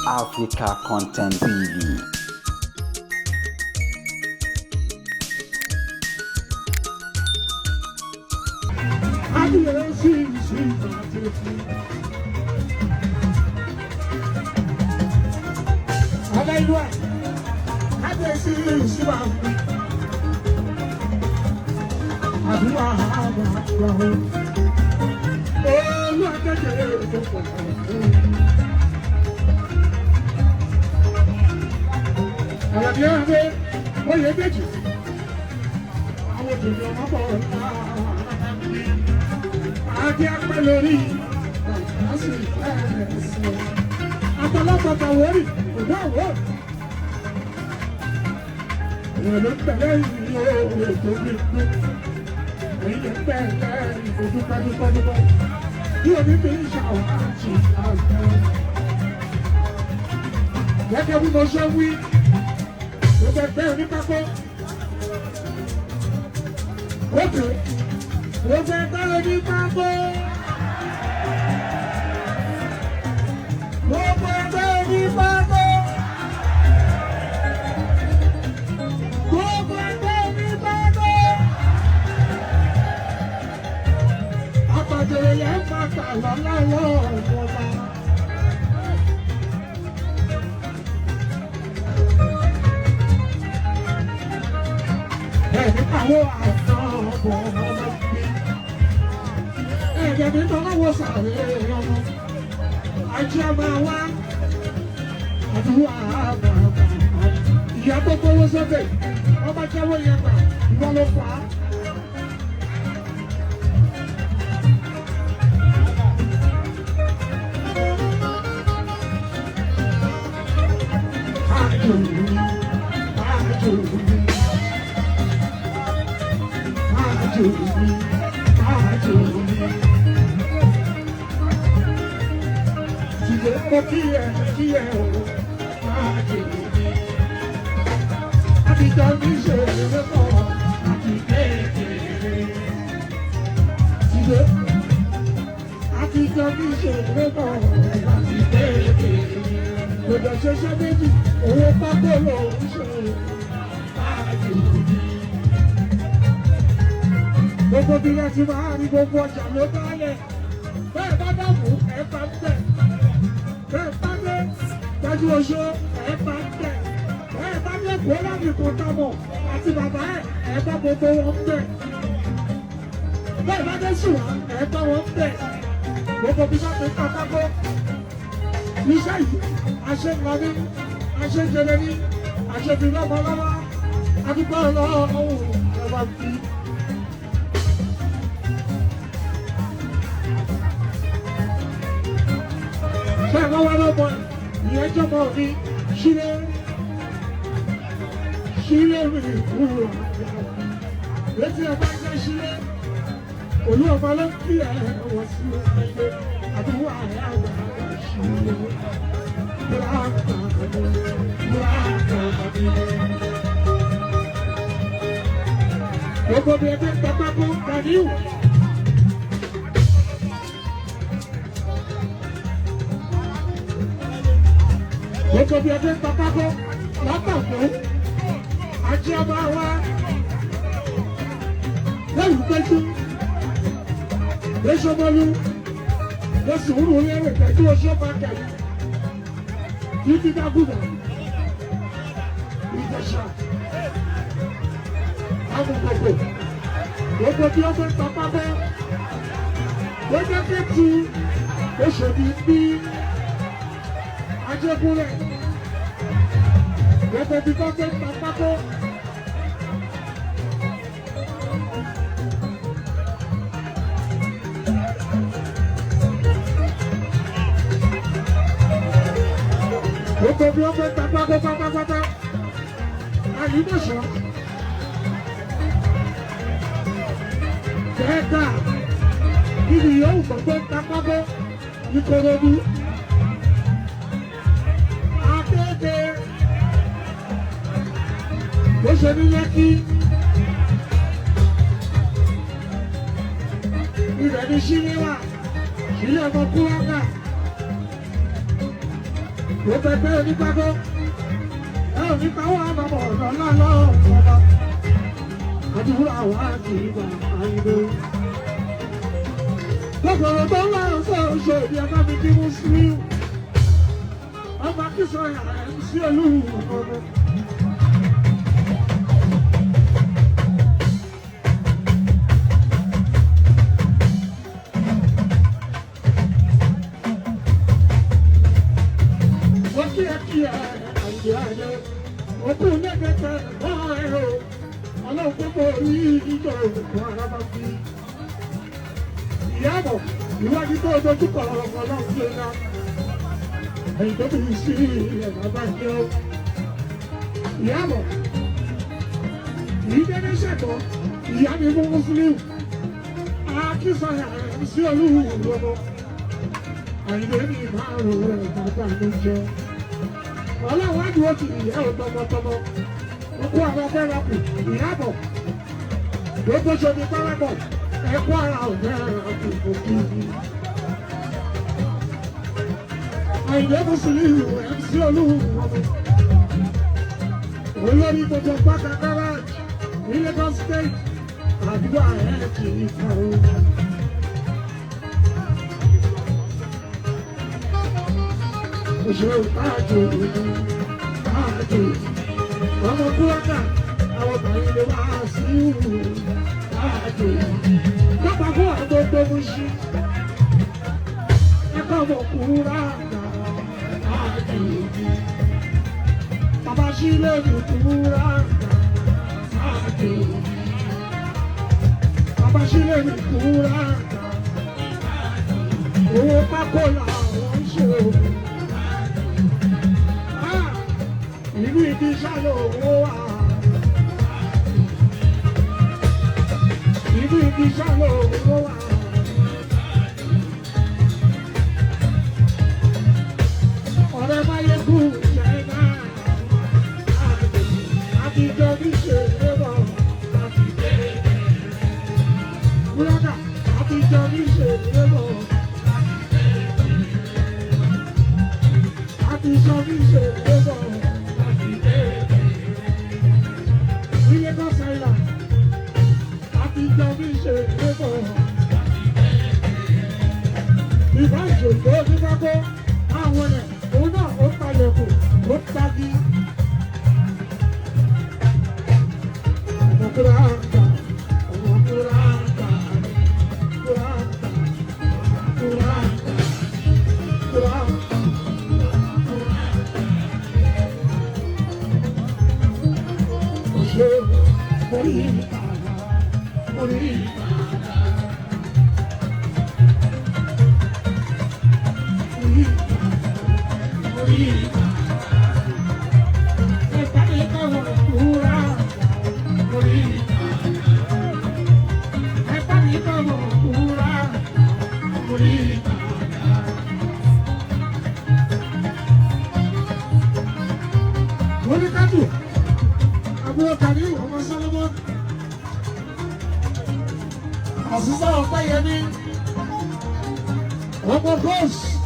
Africa Content TV. Aláìlúwà, kábíyèsí ìṣúwà, àdúrà àgbà àgbà olú akẹ́kẹ̀ẹ́ tó pọ̀ Àlàbí ọ̀rẹ́ oyè méjì, àwọn òbí ọmọ bọ̀ ńlá àti apẹ́ lórí àti ẹ̀sìn. Àtọlọ́pàá wọ́rì òdó àwọ̀. Èèyàn ló ń tẹ̀lé ìlú ètò bí kú. Èyí ló ń tẹ̀lé ìlú dúpẹ́ dúpẹ́ dúpẹ́. Bí omi fi ń ṣàwọn àti àgbẹ̀. Gẹ́gẹ́ bí mo ṣe wí, gbogbo ẹgbẹ́ onípákó. Ókè, gbogbo ẹgbẹ́ onípákó. Gbogbo ẹgbẹ́ onípákó. Gbogbo ẹgbẹ́ onípákó. Àpàtẹ̀rẹ̀ yẹn máa kà lọ́lá lọ́wọ́ ọba. Ẹ̀mí pàwọ́ àìsàn ọ̀bọ̀ ọmọ mi. Ẹ̀jẹ̀ mi tọ́lọ́wọ́ sàré ọmọ. Ajé máa wá àdúrà àbàbà. Ìyá tó gbówó sókè, ọba jáwọ́ yẹn gbà, ìwọ ló fà á. Àjò mi, àjò mi, àjò mi, àjò mi. Tìlẹ̀ kọ́ kí ẹ kí ẹ o, àjò mi. Àtijọ́ mi ṣe eré pọ̀ àti kékeré. Tìlẹ̀ àtijọ́ mi ṣe eré pọ̀ àti kékeré. Gbọ̀dọ̀ ṣẹṣẹ́ méjì, owó pákó ló ń ṣe àjò mi. Gbogbo bí wọ́n ti máa rí gbogbo ọjà ló dálẹ̀. Bẹ́ẹ̀ bá dàbò ẹ̀ bá ń bẹ̀. Bẹ́ẹ̀ bá dé gbájú oṣó ẹ̀ bá ń bẹ̀. Bẹ́ẹ̀ bá dé kó láti kó tábọ̀ àti bàbá ẹ̀ ẹ̀ bá gbogbo wọn ń bẹ̀. Bẹ́ẹ̀ bá dé sùwà ẹ̀ bá wọn ń bẹ̀. Gbogbo bí wọ́n ti ká pákó. Iṣẹ́ yìí, aṣẹ́ńlá ní, aṣẹ́jẹrẹ ní, aṣẹ́fìlọ́mọlọ́wọ́, adúgbò ọlọ́run ẹ̀ bá fi. Ṣé ẹ wá lọ́mọ ìyẹn jọmọ mi sílé sílé mi kúrò létí ẹ bá jẹ́ sílé olú ọba ló ń kí ẹ wọ sí ẹgbẹ́ àdúgbò àyà àgbà sílé gbogbo bí ẹgbẹ́ pápákó Ganiu. Gbogbo bí ẹgbẹ́ pápákó látàkó ajé ọba wa lẹ́yìn pẹ́jú lẹ́sọ̀mọ́lú lẹ́sùnwúrú lẹ́rẹ̀ pẹ̀lú oṣù pàkẹ́ títí dágùnà Ìjẹ̀ṣà amúgbògbò gbogbo bí ọgbẹ́ pápákó gbogbo kẹ́tù lẹ́sọ̀dì bí ajégúnlẹ̀ gbogbo bí ọgbẹ́ pápákó. Gbogbo bí wọ́n fẹ́ ta pákó pátápátá. Àyíbọ̀sọ̀. Kẹ́ẹ̀ka níbi yòówù gbogbo ta pákó Ìkòròdú. Akéèké bó ṣe ní Lẹ́kí. Ibẹ̀ ni Ṣílé wà. Ṣílé ọmọ Kúrákà. Ó fẹ́ pé onígbàgbọ́. Ẹ ò ní pawọ́ àbàbọ̀ ọ̀nà lọ́lọ́ ọ̀bà. Àdúrà wá sí ìgbà àyìnbó. Kòkòrò tó ń lọ sọ oṣù òbí ẹ̀ka mi kí Mùsùlùmí. Ọmọ akínsọ̀yà MC Olúwo. Ó kí ẹ kí ẹ àyè àyè. Òkú lẹ́gbẹ̀ẹ́ bọ́ ẹ̀rọ. Ọlọ́run gbogbo orí ìjọ òkú ara bá fi. Ìyáàbọ̀ ìwádìí tó dojúkọ ọlọ́run tó ná. Ẹ̀yìn tó bí sí ẹ̀rọ bá jẹ́ ó. Ìyáàbọ̀ kìí dédé ṣẹ̀tọ́ ìyá mi mú Mùsùlùmí. Akínsọ̀yà MC Olúwo lọ́mọ. Àyìnbó ní márùn-ún rẹ̀ bàbá mi jẹ́. Ọlọ́run á dúró ti ìyá ò tọmọtọmọ. Okú àwọn fẹ́ràn kù ìyáàbọ̀. Gbogbo ṣomi parapọ̀ ẹ̀kọ́ ara ò fẹ́ràn kù òkú. Àyìnbó Mùsùlùmí MC Olúwo lọ́mọ. Olórí gbogbo pátá garage ní Lagos State àdúrà ẹ̀ kì í kọ́ o. Òṣèré táàjù táàjù ọmọ kúrọ́kà àwọn obìnrin ló wá sí ìhù táàjù. Pápá fún àgbogbo Mùsùlùmí ẹ̀kọ́ ọmọ kúrọ́kà táàjù. Bàbá sílẹ̀ ní kúrọ́kà táàjù. Bàbá sílẹ̀ ní kúrọ́kà owó pákó làwọn ń ṣe o. Ah, ìlú ibi sálọ owó wà. Ìlú ibi sálọ owó wà. Ọ̀rẹ́ Máyégún jẹ́ náà. Àtijọ́ ní ṣe é bọ̀. Búrọ́dà àtijọ́ ní ṣe é bọ̀. Àtijọ́ ní ṣe é bọ̀. Ní Lagos Island, àtijọ́ ní ṣe é bọ̀. Ìbá ìṣòro onígbàgbọ́ àwọn ẹ̀ òun náà ó palẹ̀kùn ó tagi. Ọmọkúràǹkà, ọmọkúràǹkà, kúràǹkà, kúràǹkà, kúràǹkà. Ṣé orí ìbàdàn, orí ìbàdàn, orí ìbàdàn, orí ìbàdàn. Ìpàdé káwọn kúràǹkà, orí ìbàdàn. Ìpàdé káwọn kúràǹkà, orí ìbàdàn. Oníkádù, àbúrò tàbí ọmọ Sálọ́mọ́. Àṣìṣe Ọ̀pẹ́yẹmí, ọmọ Bọ́ọ̀sì.